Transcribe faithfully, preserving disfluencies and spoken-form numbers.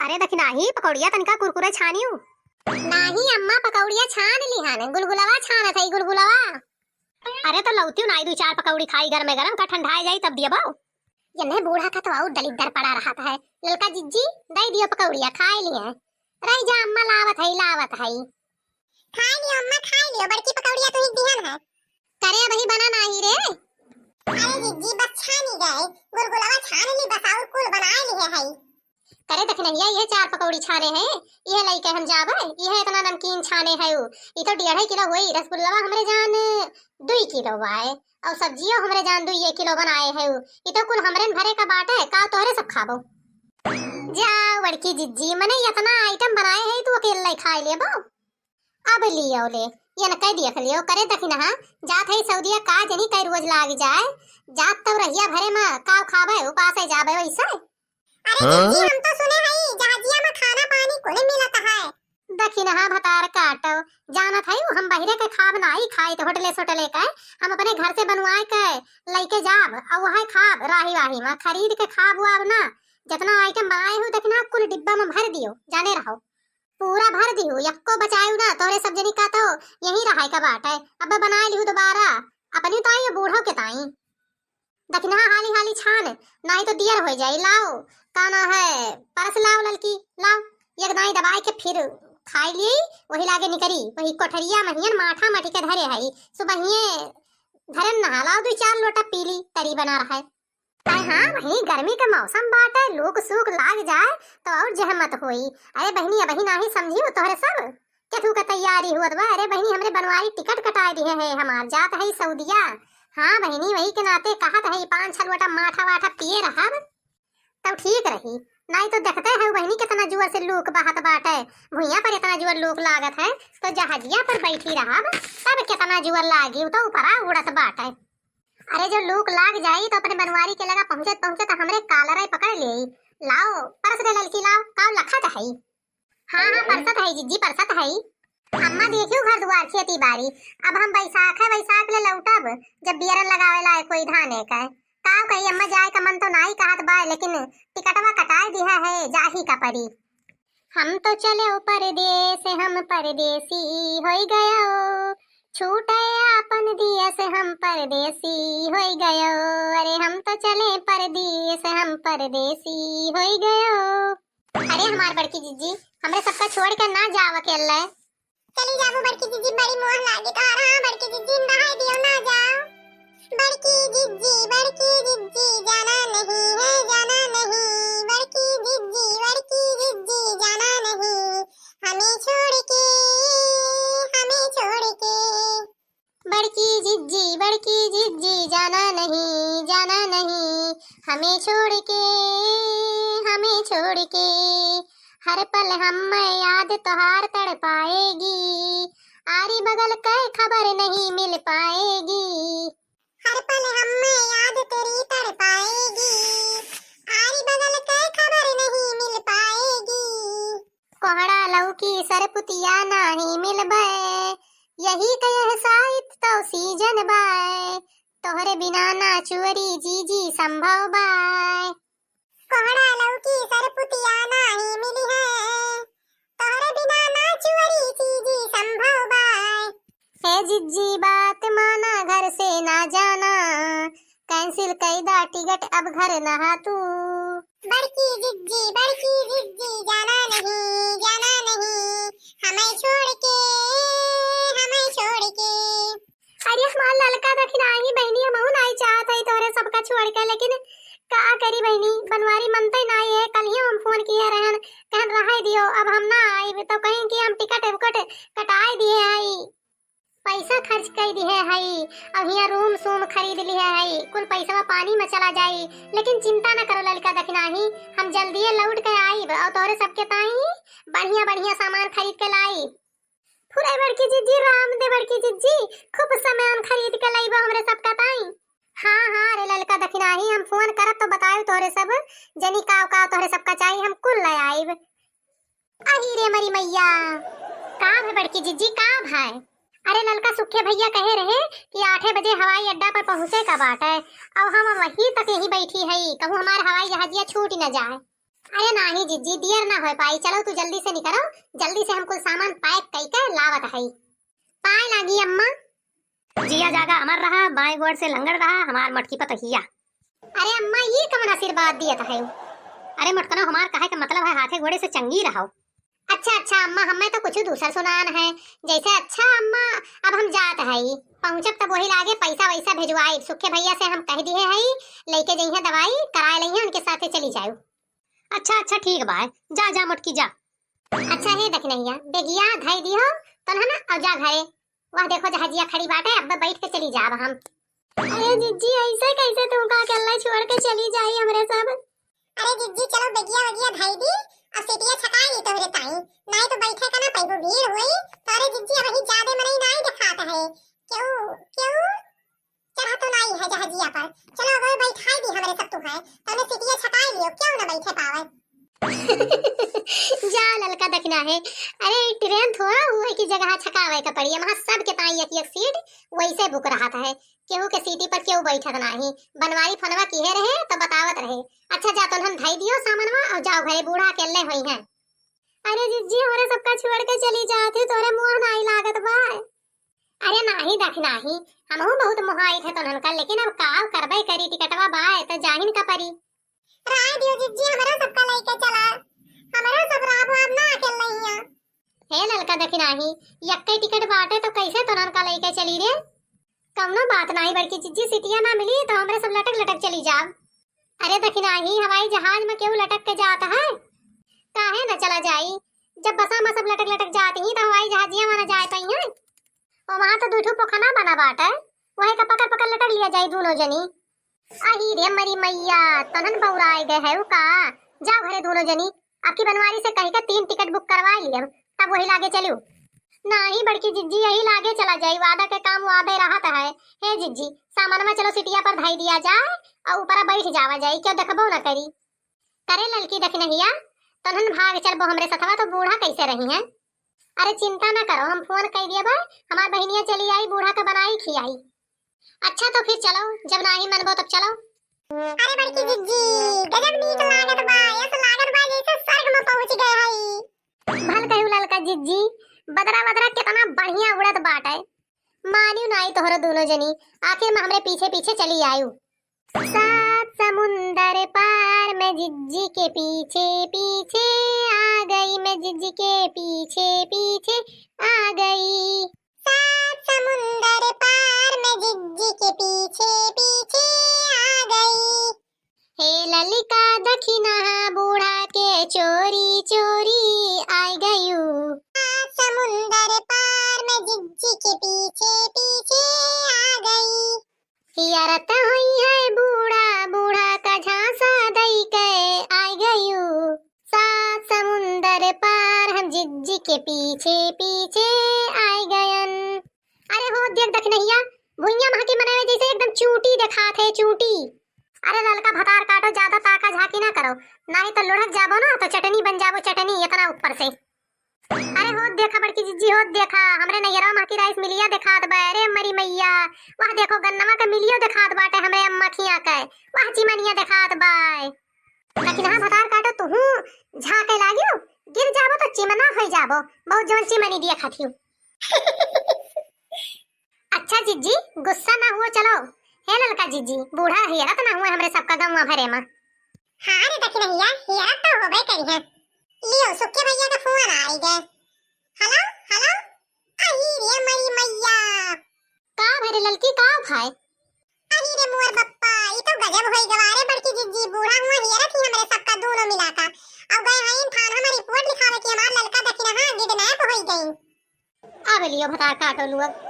अरे दखिनही, पकौड़िया तनिका कुरकुरे छानिउ। नाही अम्मा, पकौड़िया छान लिहन, गुलगुलवा छानत हई, गुलगुलवा। अरे तो लौतिउ नाही, दुइ चार पकौड़ी खाई गरमे गरम, का ठंडाए जाई तब दियबो। यन्हे बूढ़ा का तो और दलिद्दर पड़ा रहत है। ललका जिज्जी, दइ दियो पकौड़िया, खाए लिहे। रहि जा अम्मा, लावत हई, लावत हई। खाए लियो अम्मा, खाए लियो, बड़की पकौड़िया तुही दिहन है। करे अबही बना नाही रे। अरे जिज्जी, बस छानी गए, गुलगुलवा छान ली बस, और कुल बनाए लिहे हई। करे दखिनहिया, इहे चार पकौड़ी छाने हैं, इहे लइके हम जाबे, इहे इतना नमकीन छाने है उ। ई तो डेढ़े किलो होई, रसगुल्लवा हमरे जान दुई किलो बाए, और सब्जियो हमरे जान दुइये किलो बनाए है उ। ई तो कुल हमरे न भरे का बाटे, का तोहरे सब खाबो? जा बड़की जिज्जी, मने इतना आइटम बनाए है, तू अकेले खाए लेबो? अब लियो ले, यनके देख लियो, करे दखिनहा, जात है सऊदिया का जनी कई रोज लाग जाए, जात तो रहिया भरे मा काव खाबे, उपासे जाबे वैसे। अरे हाँ? जिज्जी, हम तो सुने हई जहाजिया मा खाना पानी कुल मिलत है। दखिनहा भतार काटो, जानत है हम बहिरे के खाब नाई खाइत होटले सोटले के, हम अपने घर से बनवाए के लइके जाब, और वह खाब राही वाही मा खरीद के खाब वाब ना, जितना आइटम बनाए हो दखिनहा कुल डिब्बा मा भर दियो, जाने रहो। पूरा भर दिहु, यक्को बचायु ना, तोहरे सब जनी का तो यही रहाय का बाटे। अब बनाए लिहु दोबारा, अपनी ताई और बूढ़ो के ताई। दखिनहा हाली हाली छान, नाही तो दियर हो जाई। लाओ, का ना है, परस लाओ ललकी, लाओ। एक दाई दबाए के फिर खाई ली, वही लागे निकरी, वही कोठरिया महियन माठा मटी के धरे हई। सुबहिये धरन नहा लाओ, दुई चार लोटा पी ली, तरी बना रहा है। अरे हाँ बहिनी, गर्मी के मौसम बाटे, लूक सूक लाग जाए तो और जहमत होई। अरे बहिनी, अबही नाही समझी हो तोहरे सब, केथू के तैयारी हुअत बा। अरे बहिनी, हमरे बनवारी टिकट कटाए दिहे है, हमार जात है सऊदिया। हाँ बहिनी, वही के नाते कहत है, पाँच छह लोटा माठा वाठा पिए रहब तब ठीक रही, नाही तो देखते है बहिनी कितना जुअर से लूक बहत बाटे, भुइयां पर इतना जुअर लूक लागत है, तो जहाजिया पर बैठी रहब तब कितना जुअर लागी, उ तो ऊपरा उड़त बाटे। अरे, जो लूक लाग जाई तो अपने बनवारी के लगा पहुँचत पहुँचत हमरे कालरे पकड़ लेई। लाओ, परस रे ललकी, लाओ, काव लखत हई? हाँ, हाँ, परसत हई जिज्जी, परसत हई। अम्मा, देखियो घर दुआर खेती बारी, अब हम बैसाख है, बैसाख ले लौटब, जब बियरन लगावे लायक होई धाने के। काव कही अम्मा, जाए का मन तो नाई कहत बा, लेकिन टिकटवा कटाए दिहा है, जाही का परी। हम तो चले परदेस, हम परदेसी होई गयो, छूटे आपन दियस, हम परदेसी होई गयो। अरे हम तो चले परदेस, हम परदेसी होई गयो। अरे हमार बड़की जिज्जी, हमरे सबका छोड़ के ना जाव अकेले। चली जाबू बड़की जिज्जी, बड़ी मोह लागी तोहरा। हाँ बड़की जिज्जी, नहाई दियो, ना जाओ। बड़की जिज्जी, बड़की जिज्जी, जाना नहीं है, जाना नहीं। बड़की जिज्जी, बड़की जिज्जी, जाना नहीं, हमें छोड़ के, हमें छोड़ के। बड़की जिज्जी, बड़की जिज्जी, जाना नहीं, जाना नहीं, हमें छोड़ के, हमें छोड़ के। हर पल हम याद तोहार तड़पाएगी, आरी बगल के खबर नहीं मिल पाएगी। हर पल हम याद तेरी तड़पाएगी, आरी बगल के खबर नहीं मिल पाएगी। कोहड़ा लौकी सरपुतिया नाही मिलबे, यही के यह साइत तो सीजन बाय, तोहरे बिना ना चुअरी जीजी संभव बाय। कोहड़ा लौकी सरपुतिया नाही मिली है, तोहरे बिना ना चुअरी जीजी संभव बाय। हे जिज्जी बात माना, घर से ना जाना, cancel कई दा टिकट, अब घर नहा तू। बड़की जिज्जी, बड़की जिज्जी, जाना नहीं, जाना नहीं, हमें छोड़ के, हमें छोड़ के। अरे हमार ललका दखिनही बहिनी, हमहू नाई चाहत हई तोहरे सबका छोड़ के, लेकिन का करी बहिनी, बनवारी मनते नाई है। कल ही हम फोन किए रहन, कहन रहे दियो, अब हम ना आइब, तो कहीं कि हम टिकट उकट कटाए दिए हई। पैसा खर्च कई दिहे हई, अब हियाँ रूम सूम खरीद लिहे हई, कुल पैसवा पानी में चला जाई। लेकिन चिंता न करो ललका दखिनही, हम जल्दिए लौट के आइब और तोहरे सबके ताई बढ़िया बढ़िया सामान खरीद के लाई। फुरे बड़की जिज्जी, राम दे बड़की जिज्जी, खूब सामान खरीद के लाइब हमरे सबका ताई। हाँ, हाँ, रे ललका दखिनही, हम फोन करब तो बतायो तोहरे सब, जनी काव काव तोहरे सबका चाही, हम कुल ले आइब। अही रे मरी मैया, का भे बड़की जिज्जी, का भे? अरे ललका सुखे भैया कहे रहे कि आठे बजे हवाई अड्डा पर पहुँचे का बाटे, और हम वही तक यही बैठी हई, कहूँ हमार हवाई जहाजिया छूट न जाए। अरे नाही जिज्जी, दियर ना होइ पाई, चलो तू जल्दी से निकरो, जल्दी से हम कुल सामान pack कई के लावत हई। पाए लागी अम्मा। जिया जागा अमर रहा, बाएं गोड़ से लंगड़ रहा, हमार मोटकी पतोहिया। अरे अम्मा, ई कवन आशीर्वाद दियत है? अरे मोटकनो, हमार कहे के मतलब है, हाथे गोड़े से चंगी रहो। अच्छा, अच्छा अम्मा, हमें तो कुछ दूसर सुनान है। जैसे अच्छा अम्मा, अब हम जात हई, पहुँचब तब वही लागे पैसा वैसा भेजवाई। सुखे भैया से हम कह दिए हई, लेके जइहे दवाई, कराए लइहे, उनके साथे चली जाऊ। अच्छा, अच्छा, ठीक बा, जा, जा मोटकी, जा। अच्छा हे दखिनहिया, बेगिया धई दिहो, तनहन, अउ जा घरे। वह देखो जहाजिया खड़ी बाटे, अब बैठ के चली जाब हम। अरे जिज्जी, ऐसे कैसे तू का अकेला छोड़ के चली जाई हमरे सब? अरे जिज्जी, चलो बेगिया वेगिया धई दी, अब सीटिया छकाई ली तोहरे ताई, नाहीं तो बैठे का ना पैबू, भीड़ होई, तो अरे जिज्जी, अबही जादे मनई नाहीं देखात है, क्यों, क्यों चढ़ा तो नाहीं है जहाजिया पर, चलो अब बैठाई दी हमरे सब तू है, तने सीटिया छकाई लियो, क्यों ना बैठे पावे। जा ललका दखिनहा, अरे ई ट्रेन थोड़ा हुए कि जगह छकावे का पड़ी, वहाँ सबके ताई एक एक सीट वैसे बुक रहत है, केहू के सीटी पर केहू बैठत नाही। बनवारी फोनवा किहे रहे तो बतावत रहे। अच्छा जा तोहन धई दियो सामानवा अउ जाओ घरे, बूढ़ा अकेले होइहैं। अरे जिज्जी, हमरे सबका छोड़ के चली जात ही, तोहरे मुँह नाही लागत बा। अरे नाही दखिनहा, हमहू बहुत मोहाइत है तोहन का, लेकिन अब का करबे करी, टिकटवा बाय तो जाहिन का परी। राय दियो जिज्जी, हमरो सबका लइके चला, हमरो सब रहब, अब ना अकेले हिया। हे ललका दखिनहा, यक्के टिकट बाटे तो कैसे तोहन का लइके चली रे? कौनो बात नाही बड़की जिज्जी, सीटिया ना मिली तो हमरे सब लटक लटक चली जाब। अरे दखिनहा, हवाई जहाज में केहू लटक के जात है? काहे न चला जाई? जब बसा में सब लटक लटक जात ही तो हवाई जहाजिया में न जाए पइहैं। ओ वहाँ तो दुइ ठो पोखना बना बाटे, वही का पकड़ पकड़ लटक लिया जाई दूनो जनी। अही रे मरी मैया, तोहन बौराए गए है का? जाओ घरे दूनो जनी, आपकी बनवारी से कही का तीन टिकट बुक करवा लियब, तब वही लागे चलू। नाही बड़की जिज्जी, यही लागे चला जाई, वादा के काम वादे रहत है। हे जिज्जी, सामानवा चलो सीटिया पर धई दिया जाए अउ ऊपरा बैठ जावा जाई, क्यों देखबो न करी। करे ललकी दखिनहा, तोहन भाग चलबो हमरे सथवा तो बूढ़ा कैसे रहिहैं? अरे चिंता ना करो, हम फोन कई दिया बा, हमार बहिनिया चली आई, बूढ़ा के बनाई खियाई। अच्छा तो फिर चलो, जब नाही मनबो तब चलो। अरे बड़की जिज्जी, गजब नीक लागत बा, ऐसा लागत बा जैसे स्वर्ग में पहुँच गए हई। भल कहू ललका जिज्जी, बदरा बदरा कितना बढ़िया उड़त बाटे। मानियो नाही तोहरो दूनो जनी, आखिर में हमरे पीछे पीछे चली आयु। सात समुंदर पार मैं जिज्जी के पीछे पीछे आ गई, मैं जिज्जी के पीछे पीछे आ गई। सात समुंदर पार मैं जिज्जी के पीछे पीछे आ गई। हे ललका दखिनहा बूढ़ा के चोरी चोरी आइ गयू। सात समुंदर पार मैं जिज्जी के पीछे पीछे आ गई। हियरत होइहैं बूढ़ा, बूढ़ा का झांसा दई के आइ गयू। सात समुंदर पार हम जिज्जी के पीछे पीछे आइ गयन। अरे हो देख दखिनहा, भुइयां महकी मनई जैसे एकदम चूंटी देखात है, चूंटी। अरे ललका भतार काटो, ज्यादा ताका झांकी ना करो, नाही तो लुढ़क जाबो ना तो चटनी बन जाबो, चटनी इतना ऊपर से। अरे होत देखा बड़की जिज्जी, होत देखा, हमरे नैहरवा महकी राइस मिलिया देखात बा। अरे मरी मैया, वह देखो गन्नवा के मिलियो देखात बाटे हमरे अम्मा खिया के, वह चिमनिया देखात बा। लेकिन हाँ भतार काटो, तुहू झांके लागियो, गिर जाबो तो चिमना होई जाबो, बहुत जवन चिमनी दिया खातियो। अच्छा जिज्जी, गुस्सा ना हुओ, चलो। हे ललका जिज्जी, बूढ़ा हेरत ना हुए हमरे सबका गौवा भरे मा। हाँ रे दखिनहा, हेरत तो होबे करिहैं। लियो, सुक्के भैया का फोन आइ गए। हेलो, हेलो। अही रे मरी मैया। का भरे ललकी, का भाई? अही रे मोर बप्पा, ई तो गजब होई गवा रे बड़की जिज्जी, बूढ़ा हुआ हेरत ही हमरे सबका दूनो मिलाका। अब गए हैं थाना में रिपोर्ट लिखावे कि हमार ललका दखिनहा किडनैप होई गई। अब लियो भतार काटो लोग,